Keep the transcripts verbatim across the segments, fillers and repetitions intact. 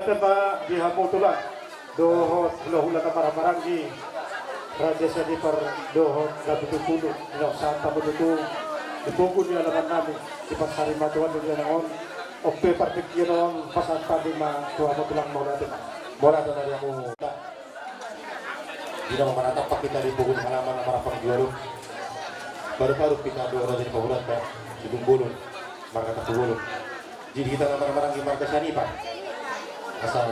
Tema di hamu tulang dohot hulahula na marhahamaranggi, Raja Sianipar dohot Datu Tiga Puluh, di laksana hamu tutu di pogu ni alaman nami di parsarimatua di dia na on. Ope partingkian on pasahat hami ma tu hamu tulang, mauliate ma. Mauliate ma di hamu. Di na marhahamaranggi hita di pogu ni alaman na marhahamaranggi on. Paruparu hita do Raja ni Pahuranta, Sidung Bolon, marga Tampubolon. Jadi hita na marhahamaranggi marga Sianipar, asa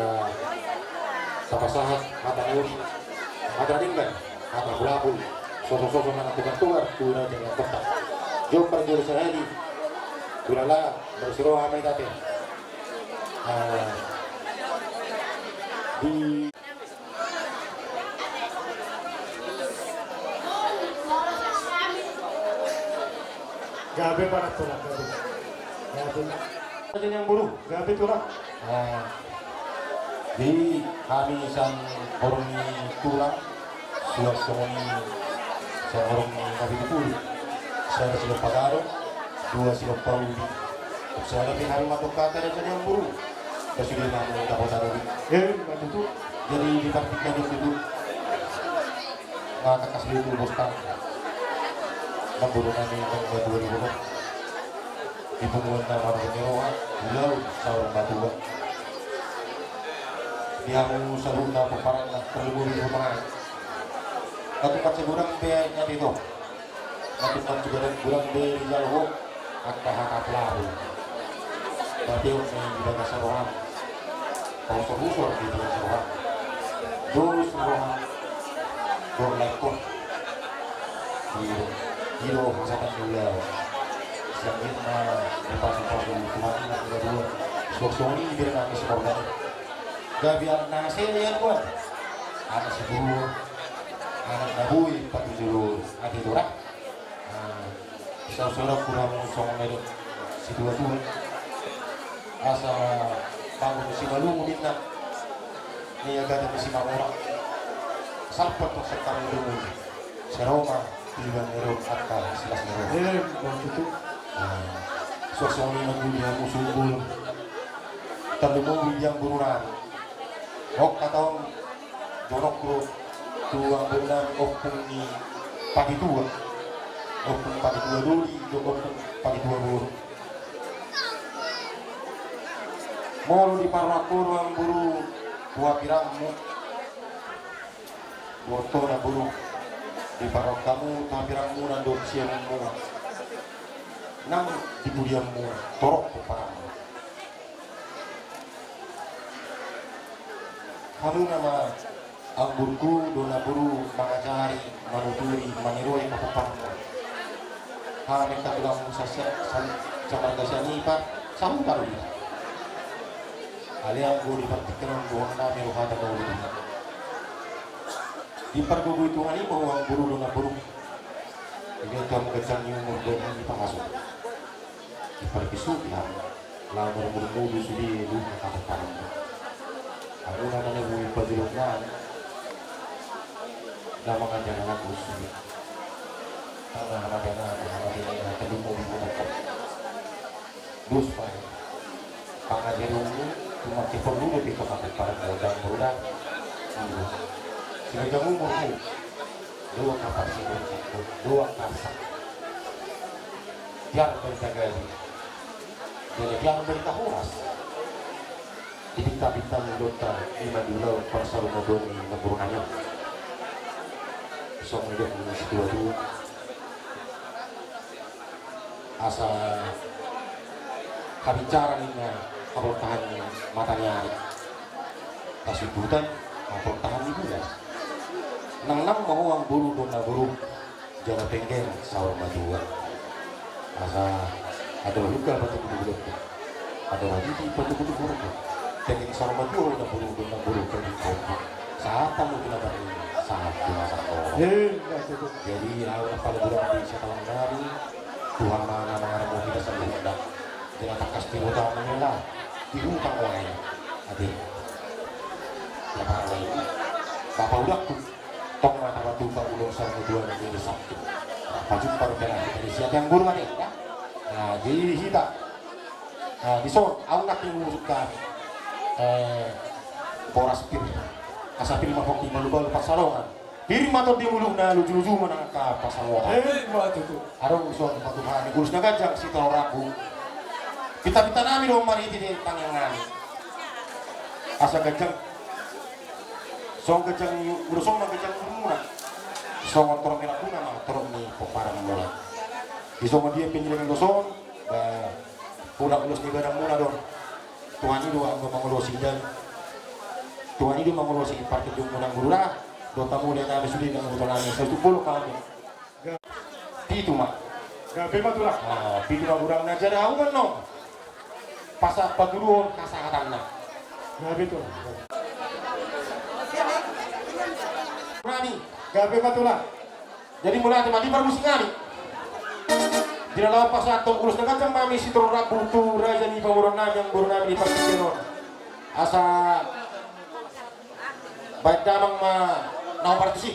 tapasahat hata ngolu, hata denggan, hata hulahula, sosososo na tugar-tugar tu raja ni amanta. Jombar jolo sahali, hulala, marsiroha ma hita ate. Ah, di Gabe, parak tulang, gabe. Gabe. Jadi yang buru, gabe tulang. Ah. Di hami sian horong ni tulang, suang songon i sian horong ni Datu Tiga Puluh. Sada silop pagarung, dua silop pauli. Sada pe hami mandok hata, raja ni amang boru. Sude ma hamu dapotan i. Eh, ma tutu. Jadi di partingkian on tutu, na tangkas do tu bosna. Namboru nami, namboru nami. Di punguan na marga ni roha, ulaon saur matua. Di hamu saluhutna pomparanna, tarlumobi di pomparan. Katupat sagodang pe nyate do. Katupat sagodang, godang be dijalo ho, angka hata pelabu. Tapi on di bagasan roham. Pausor-usor di bagasan roham. Dos roham. Dos laekon. Iyo, iyo, hasatan ni ulaon. Sian i ma dipasu-pasu Tuhan i na dua. Suang songon i bere nami simorgan. Gabe anak na sele ia dua. Anak si dua. Anak na boi patu jolo ate dora. Saur-saur hurang songon na didok situa-tua. Asa bangun simalungun inna. Nia gada ni simamora. Salpat tok sekam dulu. Seroma, tiba nero, angka silas nero. Eh, begitu. Suang songon i ma di hamu sumbul. Tarlumobi di hamu boru nami. Hot hata on, jonok ro tu amang boru nami, ompung ni Patitua. Ompung Patitua Doli, jo ompung Patitua Boru. Molo diparrohahon hamu boru tu hambirangmu, bortona boru, diparrohahon hamu tu hambirangmuna dohot siamunmuna. Nang di pudianmuna, torop pomparanmu. Hamuna ma amburku dohot namboru mangajari, manuturi, maniroi pahompangmu. Hami angka tulangmu sa-, sa-, sa-, samarga Sianipar, sahuta do hita. Alai anggo di partingkian on dohonon nami do hata na uli. Dipargogoi Tuhan i ma ho amburku dohot namboru. Diganjang-ganjang ni umur dohot ni pangaso. Diparpisuti hami, laho marmudumudu sude luhut na kapal parangku. Hamuna ma na boi pajulungan, na manganjana na kus sude. Tangah na dana, na dana, na dana, na dana, na dana. Dos baen. Pangajarion i, cuma keperlu do pe kapal parangku, dang berulang. Sinajang umurmu. Dua kapal sidon, dua kapal. Biar berjaga di. Jadi biar berita horas. Di bintang-bintang ni dota, ima di ulaon parsarumatua ni namboru nami. Songon didok ni situa-tua. Asa habicara ninna haportahan ni mataniari. Hasundutan haportahan ni bulan. Nang nang ma ho amburku dohot namboru. Jala penggeng saur matua. Asa adong luka patubu-tubu. Adong aditi patubu-tubu. Penggeng saur matua, namboru, namboru, penggeng saur matua. Sahat hamu tu na bani, sahat tu na bani. Eh, betul. Jadi, ahu na paling burang di satalang nami, Tuhan ma na mangaramoti hita saluhutna. Jala tangkas di huta ma i lah, di huta ma i. Ate. Bapa udakku. Tong ma tapatupa ulos saur matua na di Sabtu. Pajumpa dope hita di sian tiang burung ate, ya. Nah, di hita. Nah, dison, ahu nangkin urusan kami. Eh, boras pir. Asa pir ma pongki, malumalu pansalongan. Pir ma tondi mulukna, lujuluju ma nang angka pansamotan. Eh, ma tutu. Adong dison patuduhon ni ulos na ganjang sitorop rambu. Pintapinta nami do marhite di tangiang nami. Asa ganjang. Songon ganjang ni ulos on ma ganjang umurmuna. Songon torop ni rambuna ma torop ni pomparanmuna. Di songon dia pe nilehon ulos on, ba, pola ulos ni badanmuna do on. Tuani do anggo mangolosi dan Tuani do mangolosi partunjukmuna, Guru da. Dohot hamu lae nami sude, nang boto nami, sai tutu bolon hami. Pitu ma. Gabe ma tulang. Ah, pitu ma godang na jadi ahu annon. Pasahat patuduhon hasahatanna. Gabe tulang. Nami. Gabe ma tulang. Jadi mauliate ma di parmusik nami. Di na laho pasahathon ulos na ganjang ma hami sitorop rambu tu raja ni pamoruon nami, anggo boru nami di partingkian on. Asa baen damang ma na hombar tusi.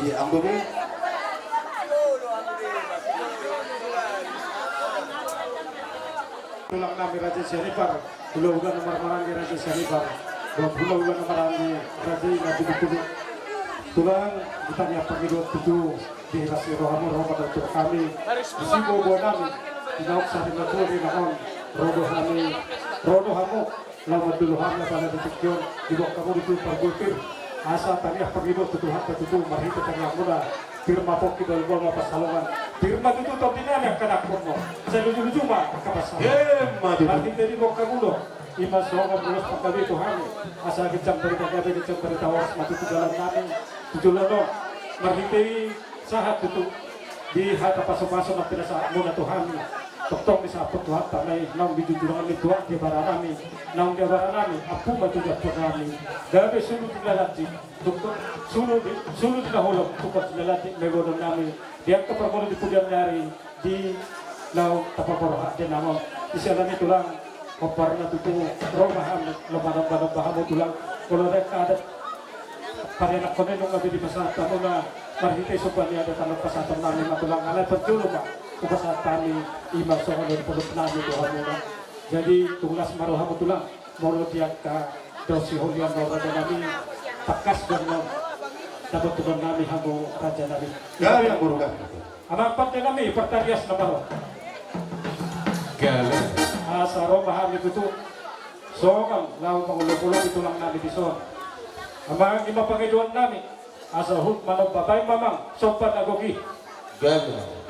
Iya, ambo be. Tulang nami Raja Sianipar, hulahula na marhaha-maranggi Raja Sianipar, dohot hulahula na marhaha-maranggi raja i na tubu-tubu. Tulang, hita ni ampang i dohot tutu, dihiras ni rohamu ro ma tu hami. Disi boa-boa nami, di naung sari na tua di na on, ro do hami, ro do hamu. Laho mandulu hami apala di tingki on, diboan hamu di tu pargulpir. Asa tarias parlibur tu Tuhanta tutu, marhite tariasmuna pir ma pongki, bahulbahul ma pansalongan. Pir ma tutu tondinami angka anakkonmu, sai lujuluju ma angka pansalongan. Emma tutu. Marhite di bongkamu do, i ma songon ulos panggabean tu hami. Asa ginjang barita gabe, ginjang barita horas ma tutu dalan nami tu joloan on. Marhite i sahat tutu di hata pasupasu na pinasahatmuna tu hami. Tongtong disahaphon Tuhanta ma i, naung di junjungan ni tuak di abara nami, naung di abara nami, ampu ma tu di ampu nami. Gabe sulu di na landit, tongtong sulu di, sulu di na holom, tongtong di na landit ma i godang nami. Di angka parngoluon di pudian ni ari, di naung tapaborhat di na on. Di siala ni i tulang, hombar na tutu ro ma hami, lam manomba-nomba hamu tulang. Molo dengke adat parianakhon i nunga be dipasahat hamuna, marhite somba ni adat, ala pasahaton nami ma tulang, alai parjolo ma hupasahat hami, i ma songon ulos nami tu hamuna. Jadi tung las ma rohamu tulang, molo di angka dos siholian do raja nami, tangkas do annon dapothon nami hamu raja nami. Gabe amang boru, gabe. Amang pande nami, partarias nama ro. Gabe. Asa ro ma hami tutu songon laho mangolopolopi tulang nami dison. Amang, i ma pangidoan nami, asa huhut manomba, baen ma amang somba na gok i. Gabe.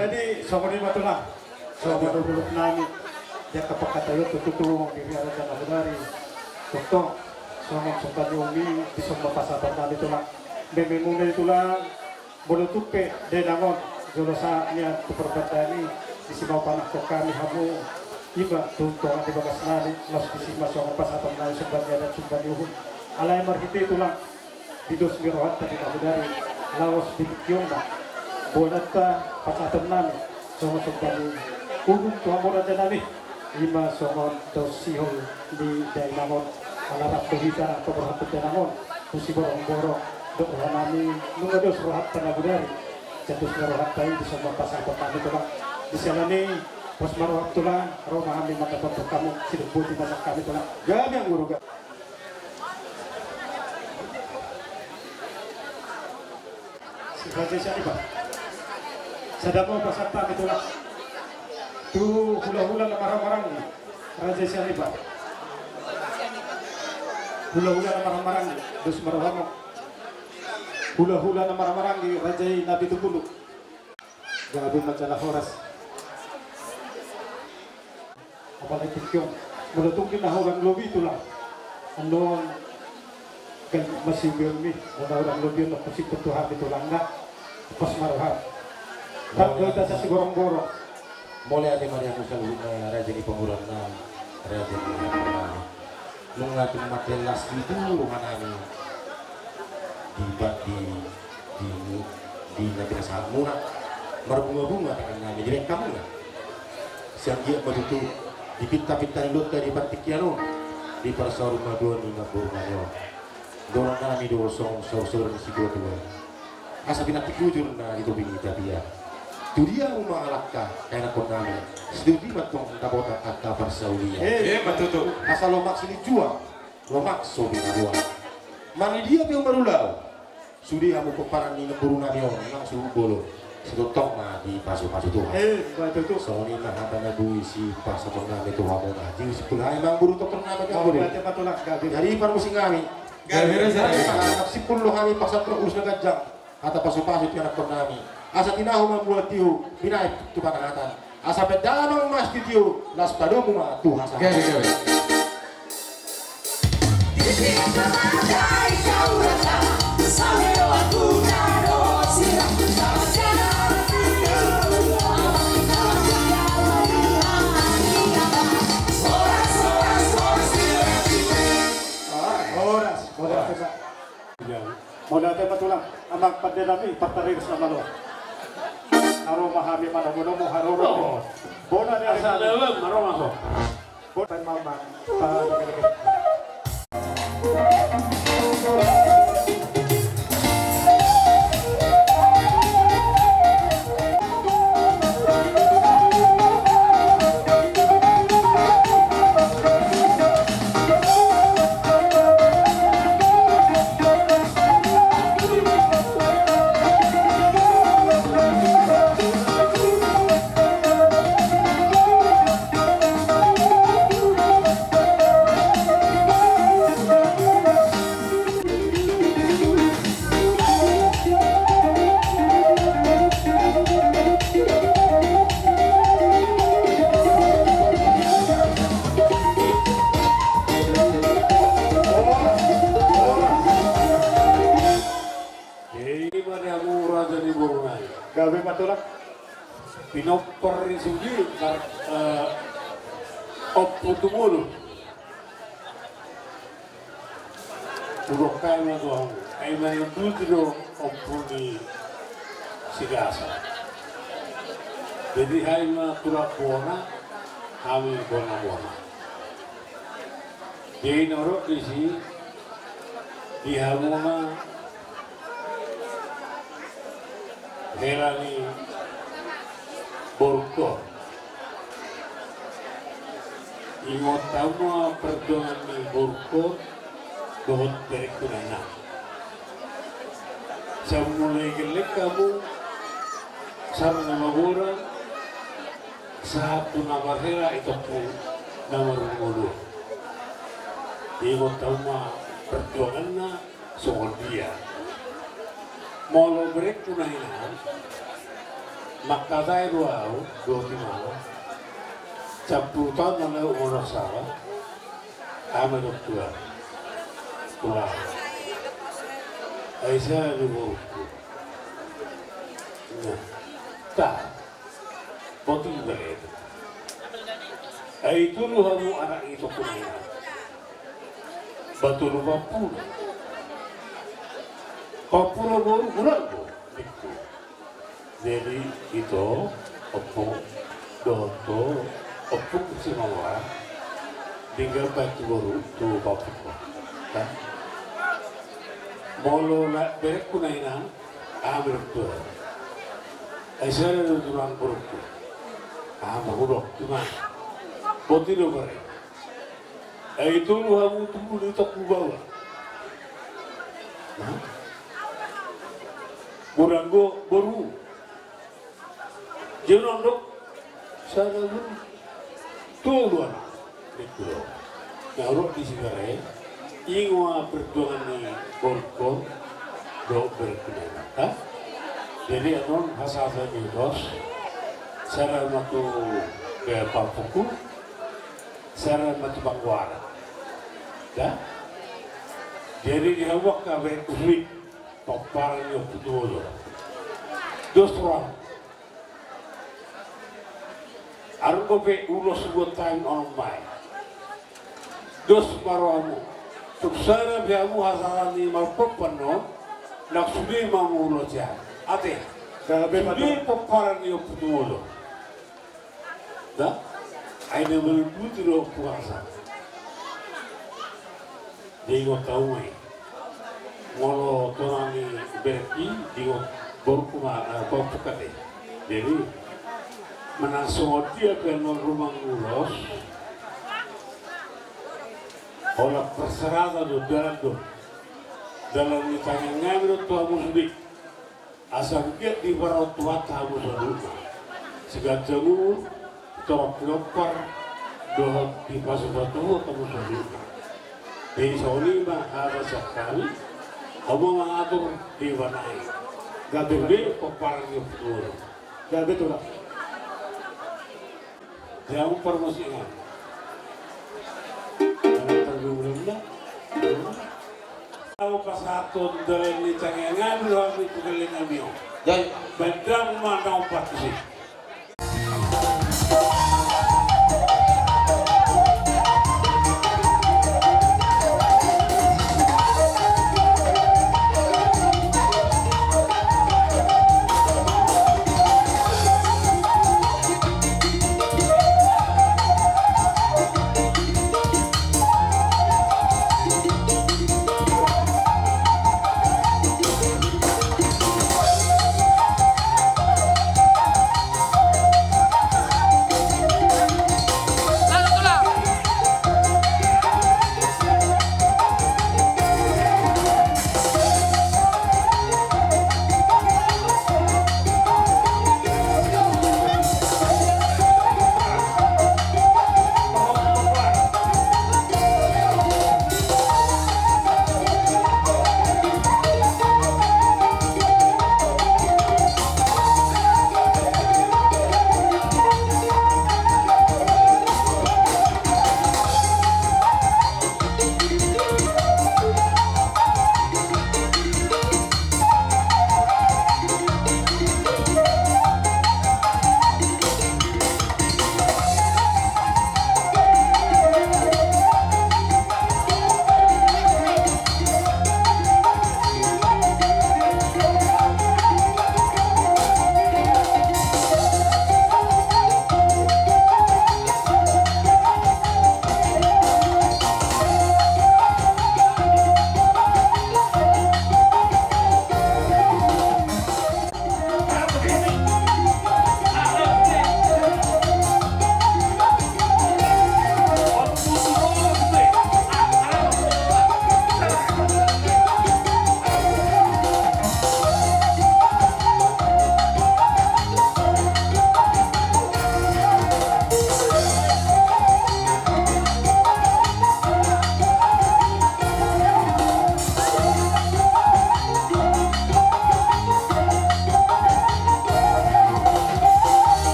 Jadi songon i ma tulang. Songon ulos nami, di angka pangkataion tutu, di ari na hudari. Tongtong songon somba ni uhum i, dison ma pasahaton nami tulang. Mememuna i tulang, molo tung pe dainang on jolo sahat nian tu parbandaan i, disi ma hupanangkok hami hamu. I ma tu tonga ni bagas nami, laos disi ma songon pasahaton nami somba ni adat, somba ni uhum. Alai marhite i tulang, di dos ni rohanta di na hudari, laos di tingki on ma boananta pasahaton nami songon somba ni uhum tu hamu raja nami. I ma songon dos sihol ni dainang on. Ala rap do hita paborhathon dainang on tu Siborongborong dohot roha nami, nunga dos rohanta na hudari, sian dos ni rohanta i dison ma pasahaton nami tulang. Di siala ni i, pos ma roham tulang, ro ma hami mandapothon hamu, sidung boti ma sian hami tulang. Gabe amang boru, gabe. Raja Sianipar. Sada ma pasahat hami tulang tu hulahula na marhahamaranggi, Raja Sianipar. Hulahula na marhahamaranggi, dos ma rohamu. Hulahula na marhahamaranggi, raja i na pitu pulu. Gabe ma jala horas. Apalagi tingki on, molo tung di na hurang lobi tulang, annon kan masiubeon i, molo na hurang lobi on, na husip tu hami tulang na. Pos ma roham. Rap do hita sian Siborongborong. Mauliate ma di hamu saluhutna raja ni pamoruonna. Raja ni Raja. Nunga tung mate las di turu hanami. Di ba-, di, di, di na pinasahatmuna. Marbunga-bunga tangan nami di bengkamuna. Sian dia ma tutu di pinta-pinta ni lonta di partingkian on. Di parsaur matua ni namboru nami on. Dohonon nami do songon saur-saur ni situa-tua. Asa pinantik bujur na di topi ni tapia. Tu dia hamu mangalangka, ianakkon nami. Situtu ma tong dapotan angka parsaulian. Eh, eh, ma tutu. Asa lomak silinjuang, lomak so binaboan. Mardia pe marulaon. Sude hamu pomparan ni namboru nami on, nang suhut bolon. Sitongtong ma dipasu-pasu Tuhan. Eh, ma tutu. Songon i ma hata na boi sipasahaton nami tu hamuna. Jadi simpul hami ma boru tongtong nami. Jadi parmusik nami. Gabe, gabe. Jadi simpul do hami pasahat ro ulos na ganjang. Hata pasu-pasu tu ianakkon nami. Asa tinahu mambuat tio, binahen tu panahatan. Asa pe dalan ma sitio, las padomu ma tu hasahatan. Gabe, gabe. Horas, horas, horas. Mauliate ma tulang, amang pande nami, partariris na malo. Ro ma hami manomu-nomu haroro. Bona ni asa lewe maro maso. Bona mama. Jadi, pada aku raja ni boru nai. Gabe ma tulang. Pinompar ni sude, eh, Ompu Tumulus. Hudok hami ma tu hamu, ai manang tutu do Ompu ni Sigasa. Jadi hami ma tulang bona, hami bona-bona. Jadi na ro disi, di hamuna hela ni borungkon. Ingot hamu ma perjuangan ni borungkon dohot berengku na inang. Sai mulai gelleng hamu, sahat na magodang, sahat tu na marhela, itongku na marumur. Ingot hamu ma perjuanganna, songon dia. Molo berengku na inang, mangkatai do au, dohot imana. Sampulu taon na lalu molo sala, ama doktua. Tulang. Ai sala ni borungku. Nah. Ta. Boti iba itu. Ai tolu hamu anak itongku na inang. Ba tolu pampulu. Pampulu boru, godang do. Jadi ito, ompu, dohot ompu si mama. Denggan baen tu boru, tu pampulu. Kan? Molo na berengku na inang, aha berengku. Ai sada do tulang borungku. Aha ma hudok, tulang. Boti do bere. Ai tolu hamu tubu ni tongku baoa. Godang do boru. Jolo do sada boru. Tolu anak. Itu do. Na ro disi bere. Ingot perjuangan ni borungkon dohot berengku na inang. Jadi annon hasahatan ni ulos. Sada ma tu pampungku. Sada ma tu panggoaran. Da? Jadi di hamu angka berengku, pomparan ni Ompu Tumulus. Dos roham. Adong dope ulos buat hami onom baen. Dos ma rohamu. Tung sada pe hamu hasahatan ni marpompar on, ndang sude ma hamu ulos i. Ate. Gabe ma, sude pomparan ni Ompu Tumolo. Da? Ai na manunduti do Ompu Hasa. Diingot hamu ma i. Molo tonang ni berengki, diingot borungku ma, eh, paompungku, ate. Jadi, manang songon dia pe annon rumang ulos, holan parserahan do, dalan do. Dalan ni tangiang nami do tu hamu sude. Asa anggiat diparorot Tuhanta hamu saluhutna. Siganjang umur, torop pinompar, dohot dipasupasu Tuhan hamu saluhutna. Jadi songon i ma hata sian hami, hamu ma mangatur di bana i. Gabe. Gabe pomparan ni Ompu Tumolo. Gabe, Tulang. Jam parmusikan. Anak tergulung dah. Au pasahathon dalan ni tangiang nami do hami tu gelleng nami on. Jadi. Baen damang ma na umpat tusi.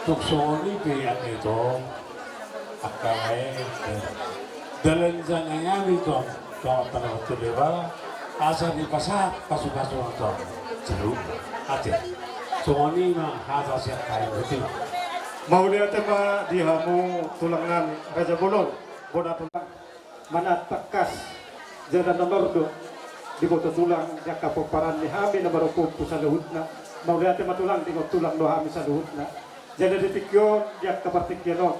Tung songon i pe, ate, tong angka lae, dalan ni tangiang nami tong, tong tano tu deba, asa dipasahat pasupasu tong. Seru, ate. Songon i ma hata sian hami, ate. Mauliate ma di hamu tulang nami, raja bolon, bona tulang. Manat tangkas jala na mardot diboto tulang di angka pomparan ni hami na marompuompu saluhutna. Mauliate ma tulang, diingot tulang do hami saluhutna. Jala di tingki on, di angka partingkian on,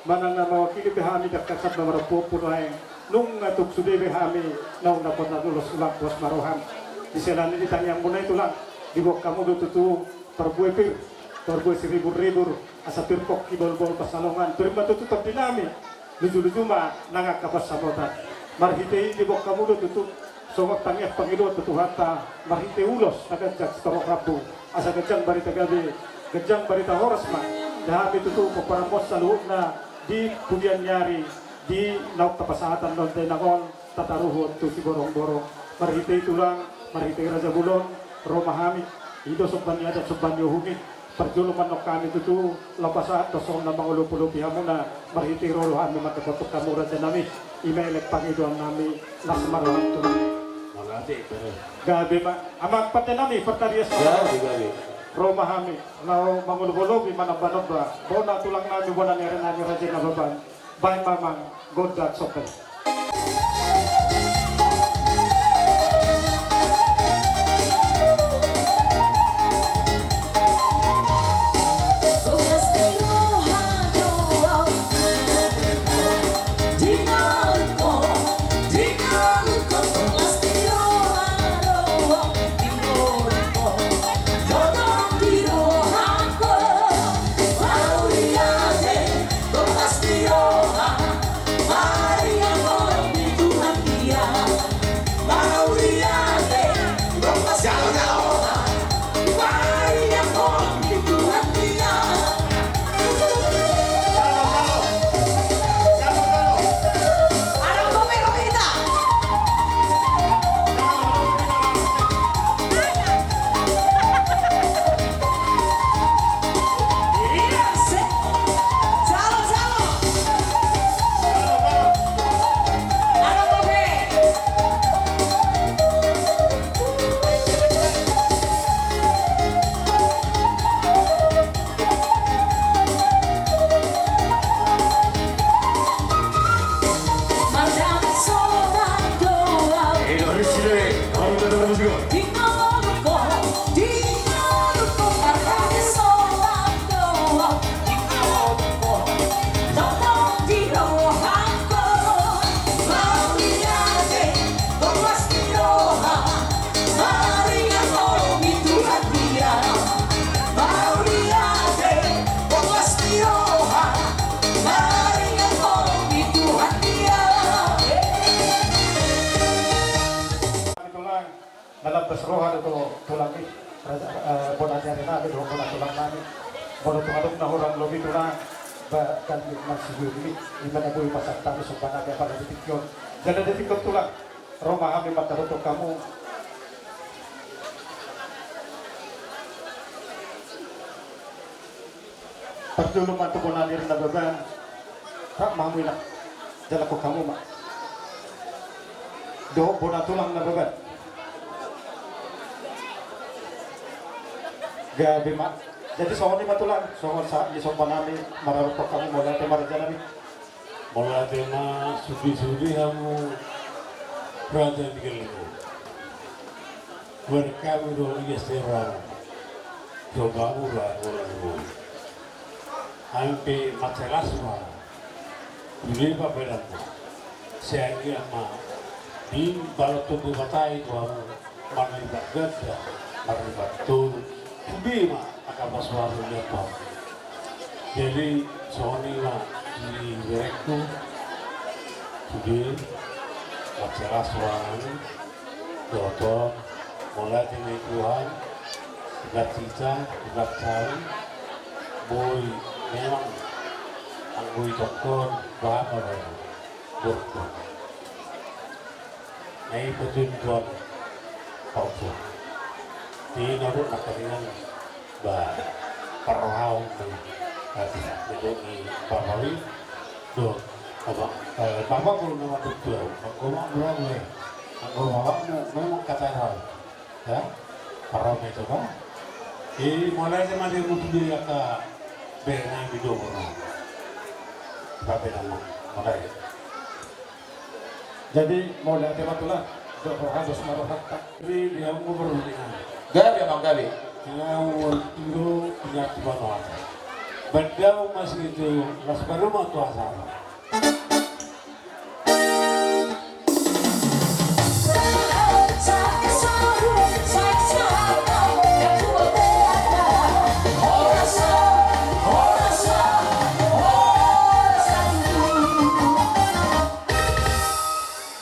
manang na mawakili pe hami di angka sab na marompuompu nuaeng, nunga tung sude be hami naung dapot na ulos, ulang puas ma roham. Di sela ni tangiangmuna i tulang, diboan hamu do tutu parbue pir, parbue siriburribur, asa pir pongki, bahulbahul pansalongan, pir ma tutu tondi nami, lujuluju ma nang angka pansamotan. Marhite i diboan hamu do tutu songon tangiang pangidoan tu Tuhanta, marhite ulos na ganjang sitorop rambu, asa ganjang barita gabe, ganjang barita horas ma di hami tutu pomparanmon saluhutna di pudian ni ari, di naung tapasahatan on dainang on, tataruhon tu siborongborong. Marhite i tulang, marhite i raja bolon, ro ma hami, i do somba ni adat, somba ni uhum i. Parjolo ma annon hami tutu laho pasahat do songon na mangolopolopi hamuna, marhite i ro do hami mandapothon hamu raja nami. I ma elek pangidoan nami, las ma roham tulang. Mauliate, gabe ma. Amang pande nami, partarias ma. Gabe, gabe. Ro ma hami laho mangolobolobi, manombanomba bona tulang nami, bona ni ari nami, Raja Nababan. Baen ma amang gondang sope. Na lambas roha do tu tulang i, raja, eh, bona ni ari nami dohot bona tulang nami. Molo tung adong na hurang lobi tulang, ba gabe marsiguri, ima na boi pasahat hami somba nami apala di tingki on. Jala di tingki on tulang, ro ma hami mandapothon hamu. Parjolo ma tu bona ni ari Nababan. Rap ma hamu inang. Jalakhon hamu ma. Dohot bona tulang Nababan. Gabe ma. Jadi songon i ma tulang, songon sahat ni somba nami, maradophon hamu, mauliate ma raja nami. Mauliate ma, sude-sude hamu raja ni gellengku. Berkami do ia serang. Coba mura mura mura. Hami pe mansai las ma. Sude papedan ma. Sian i ma. Di balon tondi matai tu hamu. Marlipat ganda, marlipat toru. Sude ma angka pasupasu ni ampang. Jadi songon i ma di berengku. Sude, mansai las rohana. Dohot on, mauliate ma di Tuhan. Ibarat hita, ibarat hami. Boi memang anggo i tongkon, bahat ma baen. Borhat. Na i patuduhon paupun. Di na dok na karingan ba parrohaon ni hati. Jadi ni bapak i do apa, eh, bapak belum nama tutu. Anggo ma berapa ya? Anggo bapak mau memang kata hal. Ya? Parrohaon itu kan. Di mulai sama dia mutu dia ke benang di dua orang. Bapak nama mulai. Jadi mauliate ma tulang, dok roha dos ma rohanta. Di dia mau berundingan. Gabe amang gabe. Dia mau tiro dia tiba noata. Bedau masih itu las baru mau tuasa.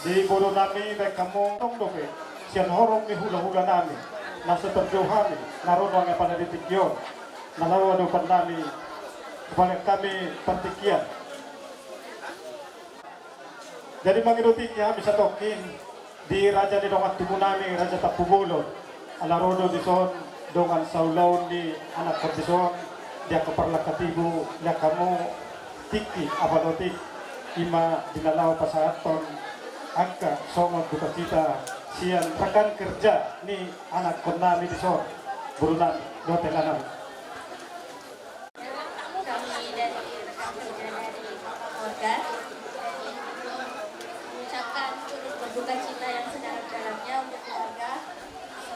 Di boru nami baen hamu tong dope sian horong ni hulahula nami na so tarjou hami na ro nuaeng apala di tingki on na laho adopan nami. Baen hami partingkian. Jadi mangido tingki hami satongkin di raja ni dongan tubu nami, Raja Tampubolon. Ala ro do dison dongan saulaon ni anakkon dison, di angka parlangka tibu, di angka hamu tingki, apala otik, ima di na laho pasahathon angka songon dukacita sian rekan kerja ni anakkon nami dison, boru nami. Buat teladan. Kami dari rekan kerja dari Papa Morgan mengucapkan turut berduka cita yang sedalam-dalamnya untuk keluarga.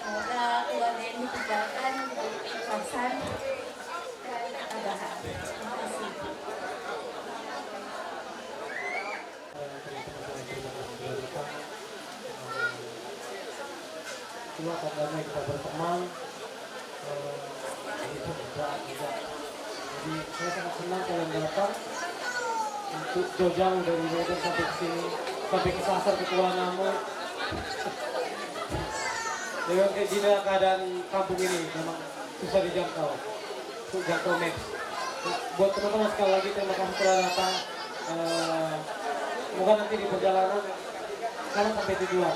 Semoga keluarga yang ditinggalkan diberi keikhlasan dan ketabahan. Terima kasih. Itulah tandanya kita berteman. Eh, itu juga, juga. Jadi, saya sangat senang kalian datang untuk jauh-jauh dari Medan sampai ke sini, sampai ke Sasar, ke Kuala Namu. Memang kayak gini keadaan kampung ini, memang susah dijangkau. Untuk jangkau maps. Buat teman-teman, sekali lagi terima kasih telah datang. Eh, semoga nanti di perjalanan kalian sampai tujuan.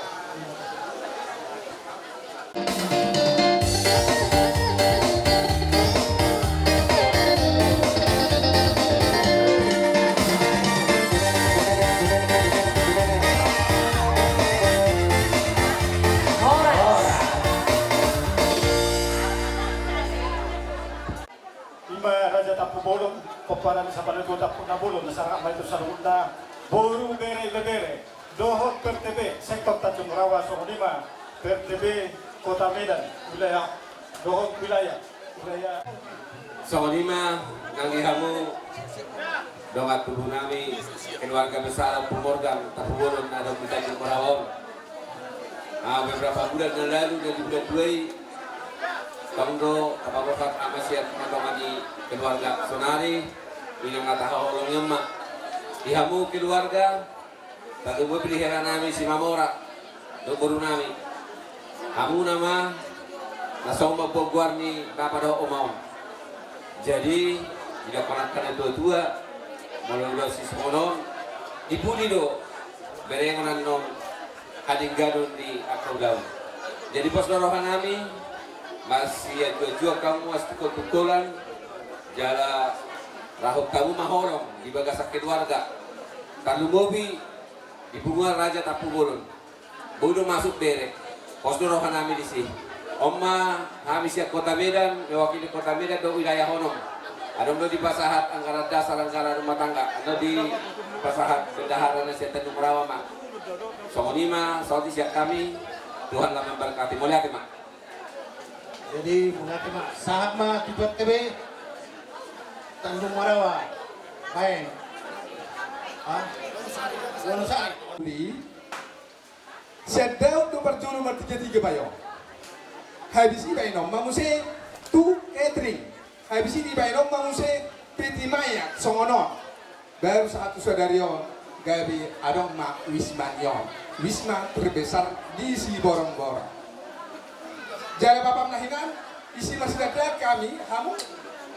Ima Raja Tampubolon, pomparan ni Sapanatua Tampunabolon, na sarang ma i tu saluhutna, boru, bere, ibebere, dohot P R T B sektor Tanjung Rawa, songon i ma P R T B Kota Medan, wilayah, dohot wilayah, wilayah. Songon i ma nang di hamu dongan tubu nami, keluarga besar Ompu Morgan Tampubolon na adong di Tanjung Rawa on. Ah, beberapa bulan na lalu, na di bulan dua i, tong do tapaborhat ama sian tongatonga ni keluarga, sonari inang na tahaholongi on ma. Di hamu keluarga, tarlumobi di hela nami Simamora dohot boru nami. Hamuna ma na songon mamboan goar ni bapa dohot oma on. Jadi, didok angka na tuatua, molo didok sisongon on, di pudi do berengon annon hadengganon ni angka ulaon. Jadi, pos do roha nami, masianjuanjuan hamu, masitungkoltungkolan, jala rahut hamu ma holong di bagasan keluarga. Tarlumobi di punguan Raja Tampubolon. Boi do masuk bere. Pos do roha nami disi. On ma hami sian Kota Medan, mewakili Kota Medan dohot wilayah on. Adong do dipasahat anggaran dasar, anggaran rumah tangga, adong dipasahat bendahara na sian Tanjung Rawa ma. Songon i ma, sahat sian hami, Tuhan ma memberkati. Mauliate ma. Jadi, mauliate ma. Sahat ma tu P R T B Tanjung Rawa. Baen. Hah? Wonosari. Sian Daud do parjolo martigatiga bayo. Habis i baenon ma muse tu catering. Habis i dibaenon ma muse peti mayat songon on. Baru sahat tu sadari on gabe adong ma wisma ni on. Wisma terbesar di Siborongborong. Jala bapam na hinan, isi ma sidadaan hami, hamu,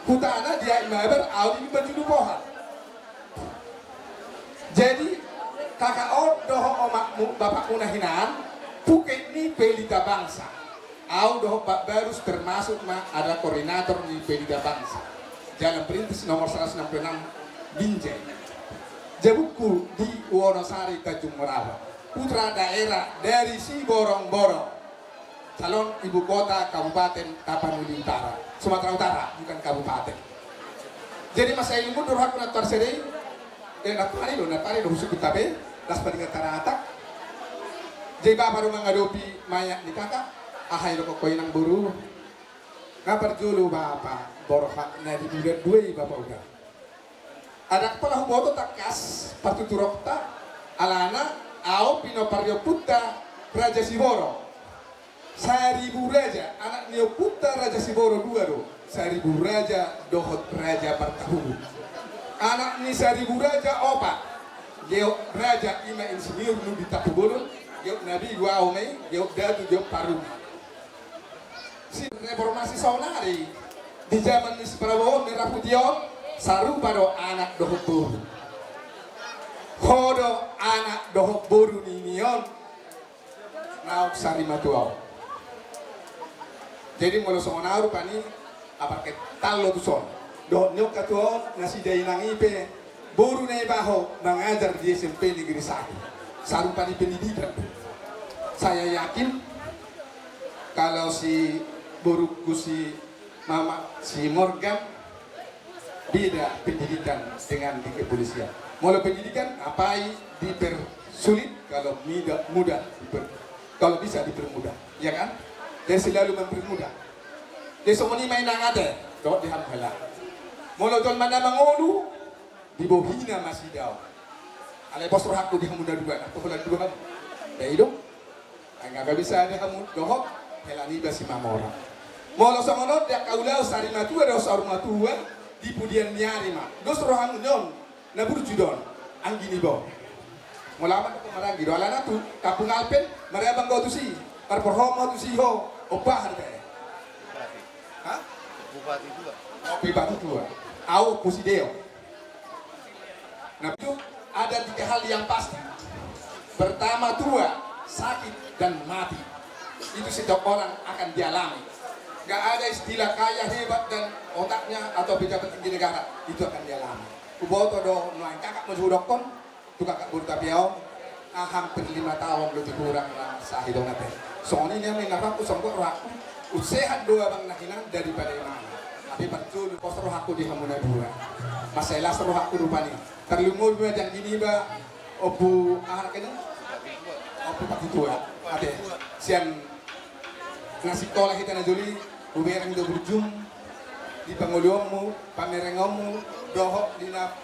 hutana diaek mabar, au di Banjulu Poha. Jadi, kakak on dohot omakmu, bapakmu na hinan, puket ni Pelita Bangsa. Au dohot Pak Barus termasuk ma adalah koordinator ni Pelita Bangsa. Jalan Perintis nomor seratus enam puluh enam Binjai. Jabukku di Wonosari, Tanjung Morawa. Putra daerah dari Siborongborong. Calon ibu kota Kabupaten Tapanuli Utara, Sumatera Utara, bukan kabupaten. Jadi, masa ini mundur hakku na tarsede i, eh, na tari do, na tari do husuk kita be, las paningan taratak. Jadi, bapa do mangadopi mayat ni kakak, aha i do kok inang boru. Na parjolo bapa, borhat na di bulan dua i bapa uda. Adong pola huboto tangkas partuturonta, alana au pinompar ni ompunta Raja Siboro. Saribu Raja, anak ni ompunta Raja Siboro dua do, Saribu Raja dohot Raja Partahubung. Anak ni Saribu Raja opat, Geot Raja ima insinyur nu di Tampubolon, Geot Nabi, Geot Aomai, Geot Datu, Geot Paruma. Si reformasi saonari di jaman ni si Prabowo Merah Putih on, sarupa do anak dohot boru. Ho do anak dohot boru ni nion, naung sari matua on. Jadi molo songon au rupani, apar ke talo tu son. Dohot nion katua on, nasida inang i pe, boru na iba ho mangajar di S M P Negeri Satu. Sarupa ni pendidikan. Saya yakin kalau si borungku si Mama, si Morgan, beda pendidikan dengan di kepolisian. Molo pendidikan, apai dipersulit, kalau mida-, mudah diper-, kalau bisa dipermudah, ya kan? Dia selalu mempermudah. Dia songon i ma inang ate, dohot di hamu hela. Molo jolma na mangolu, di bohina ma sidaon. Alai pos rohangku di hamu na dua, na pola dua hamu. Dai do. Ai nga bisa di hamu dohot hela niba si Mamora. Molo songon on di angka ulaon sari matua dohot saur matua, di pudian ni ari ma. Dos rohamu nion, na burju do on, anggi niba on. Molo aman dohot maranggi do, alana tu Kampung Alpen, marabang do tusi, marporhom ma tusi ho, opa harga e. Ha? Bupati tua. Opa Bupati tua. Au Pusideo. Nah, itu ada tiga hal yang pasti. Pertama, tua, sakit, dan mati. Itu setiap orang akan dialami. Gak ada istilah kaya, hebat, dan otaknya, atau pejabat tinggi negara. Itu akan dialami. Huboto do, nuaeng kakak ma jo hudokkon, tu kakak boru Tapia on, ah, hampir lima taon lebih kurang na sahit on ate. Songon i nian inang rohangku, songgop rohangku, unsehat do abang na hinan daripada imana. Tapi parjolo pos rohangku di hamu na dua. Mansai las rohangku rupani. Tarlumobi ma di anggi niba, Ompu aha na kena? Ompu Patitua. Ate, sian na sikola hita na jolo i, hubereng do burjum di pangoluonmu, pamerengonmu, dohot di na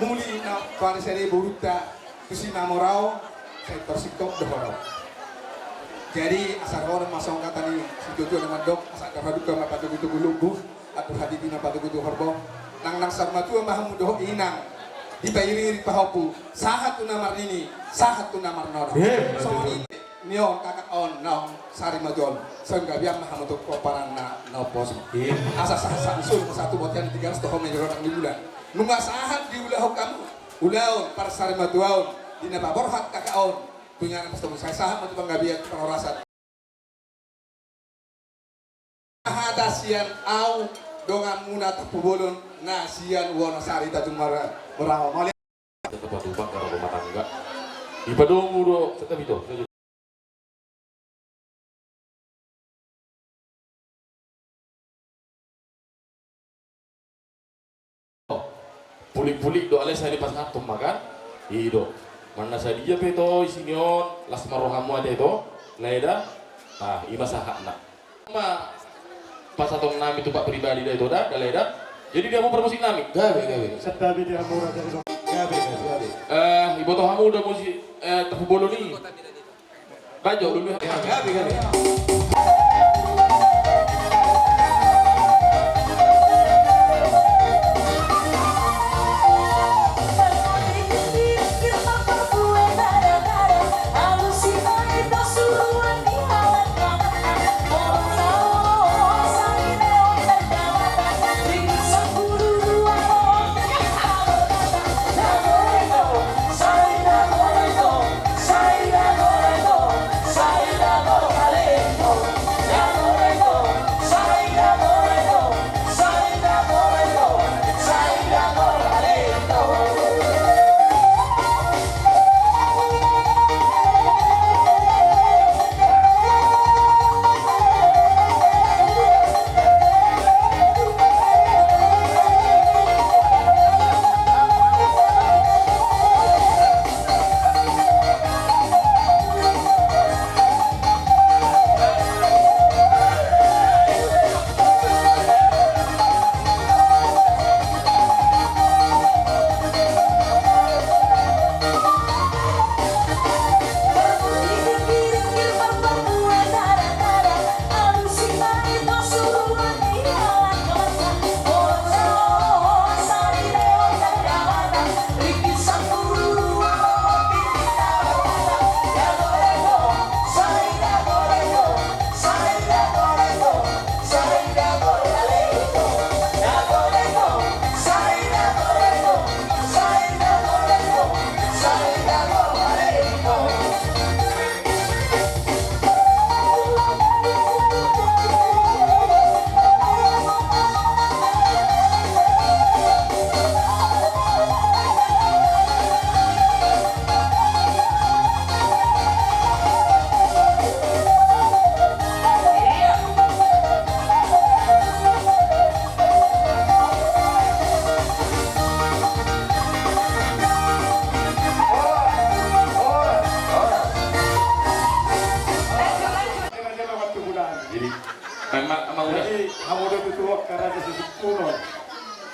muli na parisade borunta tu si Mamora on, sai torsingkop do ho. Jadi asa dohonon ma songon hata ni situatua na mandok, asa angka paduka ma patogutogu lombu, atur hatiti ma patogutogu horbo. Nang, nang saur matua ma hamu dohot inang, dipairingiring pahompu, sahat tu na marnini, sahat tu na marnono. Songon i. Nion kakak on naung sari matua on, sai gabe ma hamu tu pomparanna na omposo. Asa sahat sangsul satu botian tiga ratus tohom ni rorang di bulan. Nunga sahat diulahon hamu ulaon parsari matua on, di na paborhat kakak on, tu inganan pasti sai sahat ma tu panggabean, parhorasan. Hata sian au donganmuna Tampubolon na sian Wonosari, Tanjung Mara, Marawa. Mauliate. Tetap patupa karo rumah tangga. Dipadomu do, tetap itu. Pulik-pulik do, alai sai dipasahathon ma kan. I do. Manang na sadia pe ito isi ni on, las ma rohamu ate ito, Lae da. Ah, i ma sahatna. Ma pasahaton nami tu pak pribadi da ito da, da Lae da. Jadi di hamu parmusik nami. Gabe, gabe. Santabi di hamu raja di. Gabe, gabe, gabe. Eh, iboto hamu da musik, eh, Tampubolon i. Bajo, lulu. Gabe, gabe.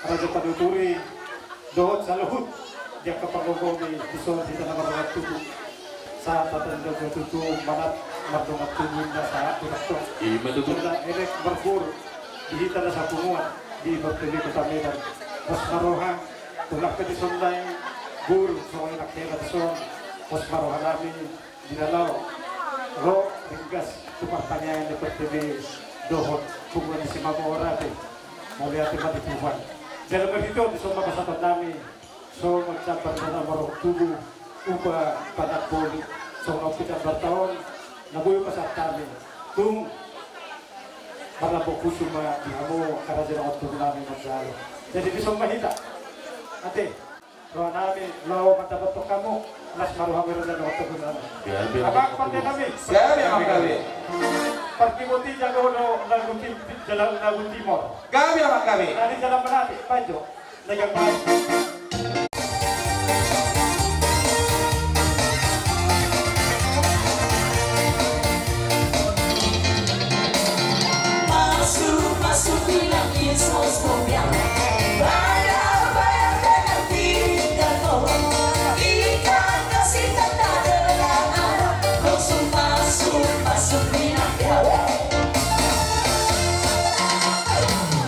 Raja panuturi dohot saluhut di angka panggogomi dison di tano mardongan tubu. Sahat ma tanda tutu manat mardongan tubu na sahat di doktor. Ima tutu. Jala elek marboru di hita na sapunguan di P T B Kota Medan. Pos ma roha, tulak ke dison nai boru songon i nang hela dison. Pos ma roha nami di na laho ro ringgas tu partangiangan ni P T B dohot punguan ni Simamora te. Mauliate ma di Tuhan. Jala marhite on dison ma pasahaton nami songon jambar na mardongan tubu, upa panamboli, songon upa jambar taon na boi pasahat nami. Tung marlambok husu ma di hamu angka raja dongan tubu nami manjalo. Jadi dison ma hita. Ate. Roha nami laho mandapothon hamu, las ma roha nami, roha nami. Gabe, gabe. Abang pande nami. Gabe, abang gabe. Partimoti jago do lagu tim-, jago lagu timor. Gabe, abang gabe. Dari jalan Melati, Panjo. Legang Melati. Masuk, masuk bilang Yesus mulia. Bayar, bayar dengan tinggal kau. Ikan kasih tanda dengan anak. Masuk, masuk, masuk bilang ya.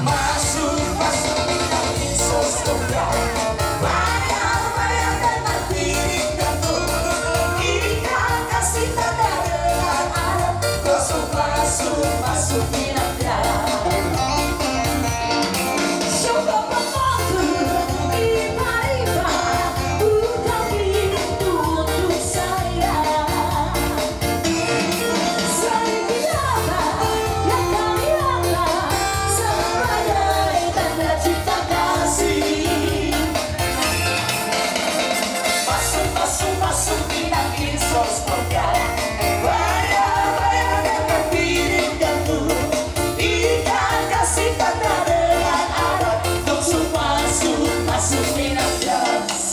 Masuk, masuk bilang Yesus mulia. Bayar, bayar dengan tinggal kau. Ikan kasih tanda dengan anak. Masuk, masuk, masuk, bilang Yesus mulia. Bayar, bayar dengan tinggal kau. Ikan kasih tanda dengan anak. Masuk, masuk, masuk, bilang Yesus.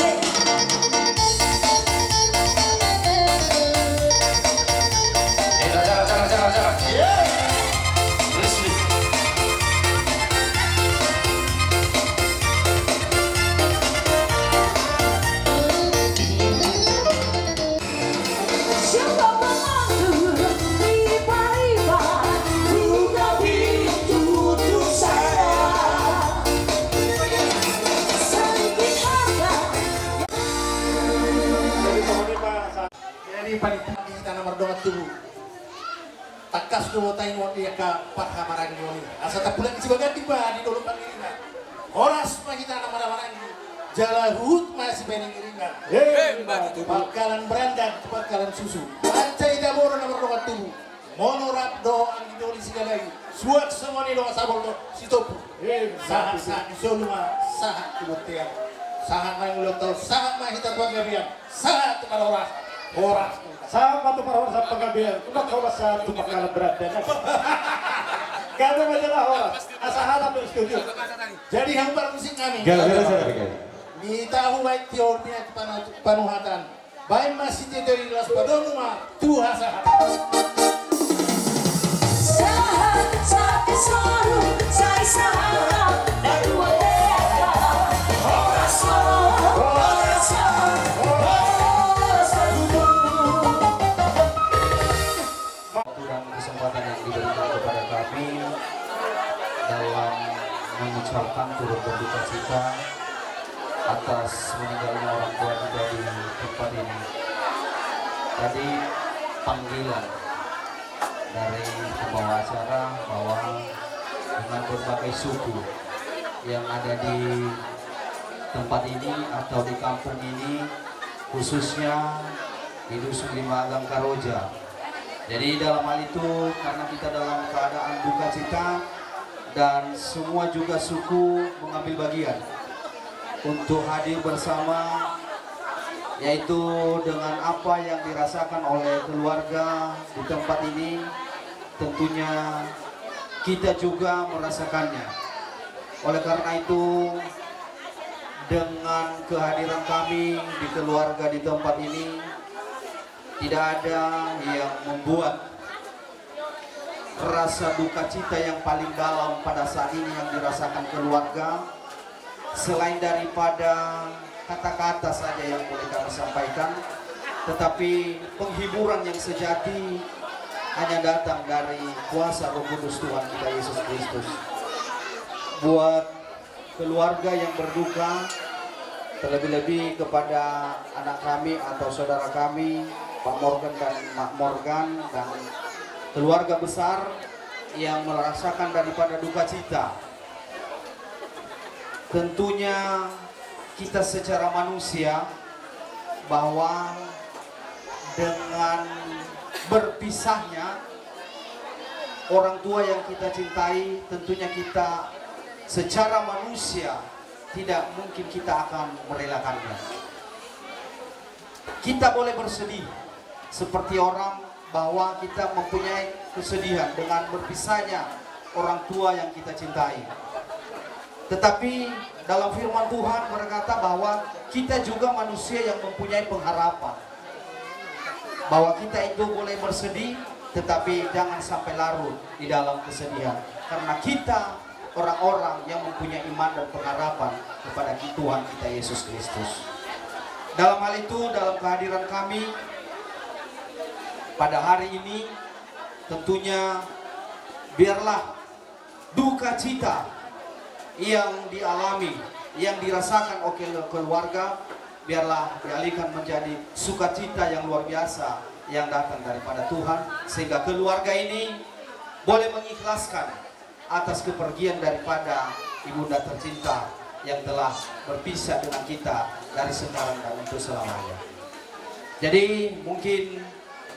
Jadi panitia di hita na mardongan tubu. Tangkas do taingot di angka parhamarangion i. Asa tapulak si bagandi ba di dolok pangiringan. Horas ma hita na marhamaranggi. Jala huhut ma sipaingiringan. Emma tutu. Pangkalan berandan, pangkalan susu. Mansai hita boru na mardongan tubu. Molo rap do anggi doli sigalai. Suang songon i do sabol do sitopu. Emma tutu. Sahat, sahat di solu ma, sahat di bontean. Sahat ma ulang tahun, sahat ma hita tu panggabean. Sahat tu parhorasan. Horas. Sahat ma tu parhorasan panggabean. Unang horas sahat tu pangkalan berandan. Gabe ma jala horas. Asa hatop di studio. Jadi hamu parmusik nami. Gabe, gabe, gabe. Ni tahu baik teori panu-, panuhatan. Baen ma sitio-tio i, laos padomu ma tu hasahatan. Sahat, sahat di solu, sai sahat, na dua deka. Horas ma, horas ma, horas ma. Waktu dan kesempatan yang diberikan kepada kami dalam mengucapkan turut berduka cita atas meninggalnya orang tua kita di tempat ini. Tadi panggilan dari pembawa acara bahwa dengan berbagai suku yang ada di tempat ini atau di kampung ini, khususnya di Dusun Lima Agang Karoja. Jadi dalam hal itu, karena kita dalam keadaan duka cita dan semua juga suku mengambil bagian untuk hadir bersama, yaitu dengan apa yang dirasakan oleh keluarga di tempat ini, tentunya kita juga merasakannya. Oleh karena itu, dengan kehadiran kami di keluarga di tempat ini, tidak ada yang membuat rasa duka cita yang paling dalam pada saat ini yang dirasakan keluarga, Selain daripada kata-kata saja yang boleh kami sampaikan, tetapi penghiburan yang sejati hanya datang dari kuasa Roh Kudus Tuhan kita Yesus Kristus. Buat keluarga yang berduka, terlebih-lebih kepada anak kami atau saudara kami, Pak Morgan dan Mak Morgan, dan keluarga besar yang merasakan daripada duka cita. Tentunya kita secara manusia, bahwa dengan berpisahnya orang tua yang kita cintai, tentunya kita secara manusia tidak mungkin kita akan merelakannya. Kita boleh bersedih seperti orang, bahwa kita mempunyai kesedihan dengan berpisahnya orang tua yang kita cintai. Tetapi dalam firman Tuhan berkata bahwa kita juga manusia yang mempunyai pengharapan. Bahwa kita itu boleh bersedih, tetapi jangan sampai larut di dalam kesedihan. Karena kita orang-orang yang mempunyai iman dan pengharapan kepada Tuhan kita Yesus Kristus. Dalam hal itu, dalam kehadiran kami pada hari ini, tentunya biarlah duka cita yang dialami, yang dirasakan oleh keluarga, biarlah dialihkan menjadi sukacita yang luar biasa yang datang daripada Tuhan, sehingga keluarga ini boleh mengikhlaskan atas kepergian daripada ibunda tercinta yang telah berpisah dengan kita dari sekarang dan untuk selamanya. Jadi, mungkin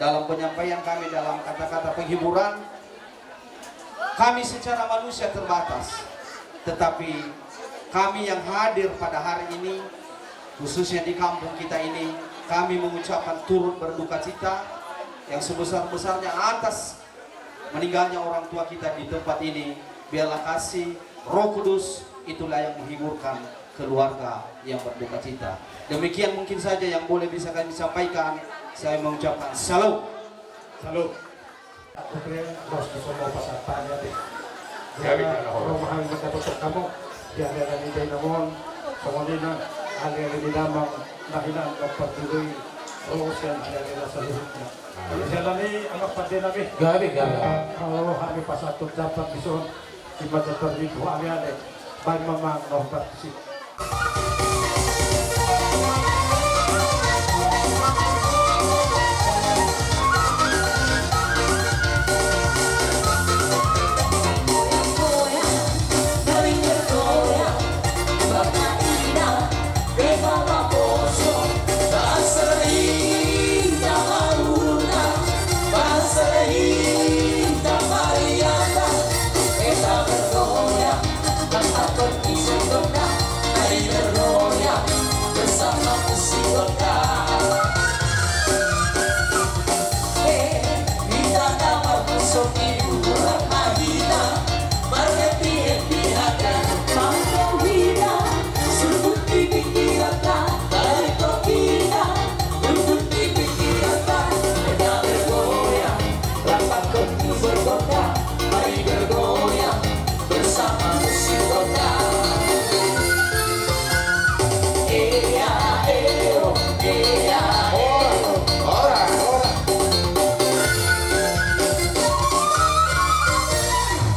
dalam penyampaian kami dalam kata-kata penghiburan, kami secara manusia terbatas, tetapi kami yang hadir pada hari ini, khususnya di kampung kita ini, kami mengucapkan turut berduka cita yang sebesar-besarnya atas meninggalnya orang tua kita di tempat ini. Biarlah kasih Roh Kudus itulah yang menghiburkan keluarga yang berduka cita. Demikian mungkin saja yang boleh bisa kami sampaikan. Saya mengucapkan salam. Salam. Oke, bos, bisa mau pasang tanya deh. Gabe. Ya, kalau mau makan macam apa kamu? Ya, ada lagi dari namun, kemudian ada lagi di damang, nah, hilang dapat dulu. Terus yang ada di rasa luhutnya. Jadi jalan ini anak pada nabi. Gabe, gabe. Kalau kami pas satu dapat di sono, di mata terlihat, wah, ada. Baik, mama, mau partisi.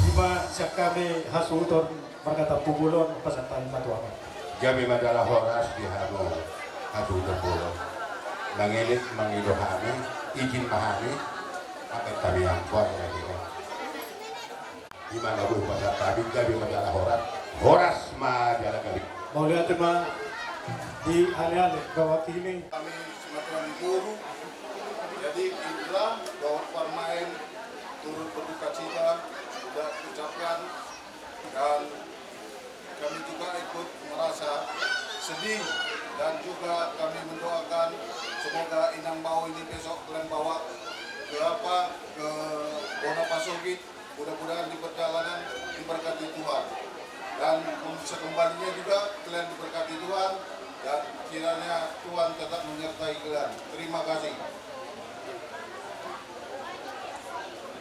Ima sian hami hasuhuton marga Tampubolon, pasahat hami ma tu hamu. Gabe ma jala horas di hamu hasuhuton bolon. Mangido, mangido hami, izin ma hami, angkat hami angkon. Ima na boi pasahat hami, gabe ma jala horas, horas ma jala gabe. Mauliate ma di ale-ale, bawa kini. Kami semua tuan guru, jadi inilah bahwa pemain turut berduka cita, sudah ucapkan, dan kami juga ikut merasa sedih, dan juga kami mendoakan semoga Inang Bao ini besok kalian bawa ke apa, ke Bona Pasogit, mudah-mudahan di perjalanan diberkati Tuhan, dan sekembalinya juga kalian diberkati Tuhan, dan kiranya Tuhan tetap menyertai kalian. Terima kasih.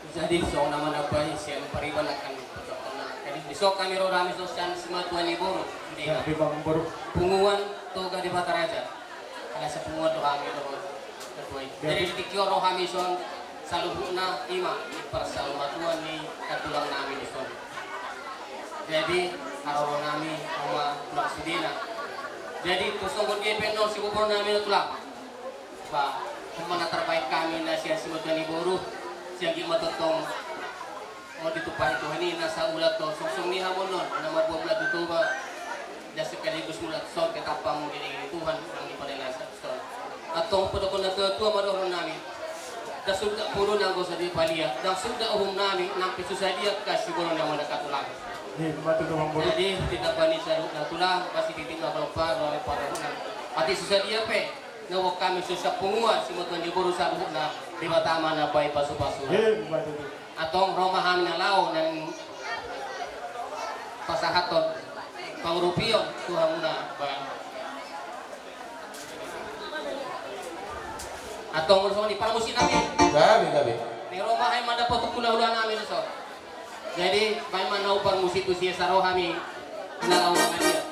Jadi songon na manambai sian pariban akan pocokon na akan i. Dison hami ro, hami dison sian simatua ni boru. Punguan Toga Debata Raja. Ala sian punguan do hami ro. Jadi di tingki on ro hami dison saluhutna ima di parsaurmatuan ni tulang nami dison. Jadi haroro nami ma tulang sudena. Jadi tu songon dia pe annon siboboron nami na tulang. Ba, on ma na tarbaen hami na sian simatua ni boru, sian gik ma tongtong. Molo ditumpahi Tuhan i na saulak do, songsong ni hamu annon na marbua mulak tu Toba. Jala sekaligus mulak tu son, tetap hamu diiringi Tuhan nang di pardalanan son. Antong padokhon na tuatua ma dohonon nami. Ndang suda puru nanggo sadia palia, ndang suda uhum nami, nang pe so sadia angka siboru nami na tulang. Jadi tetap bani saluhutna tulang, pasti titik na balompa, balompa dohonon. Atik so sadia pe. Na boan hami so sian punguan simatua ni boru saluhutna, Debata ma na baen pasupasu. Antong ro ma hami na laho nang pasahathon pangurupion tu hamuna ba. Antong ro songon i parmusik nami. Gabe, gabe. Ni ro ma hami mandapot tu hulahula nami dison. Jadi baen ma na parmusik tu sia, asa ro hami na laho mangaliat.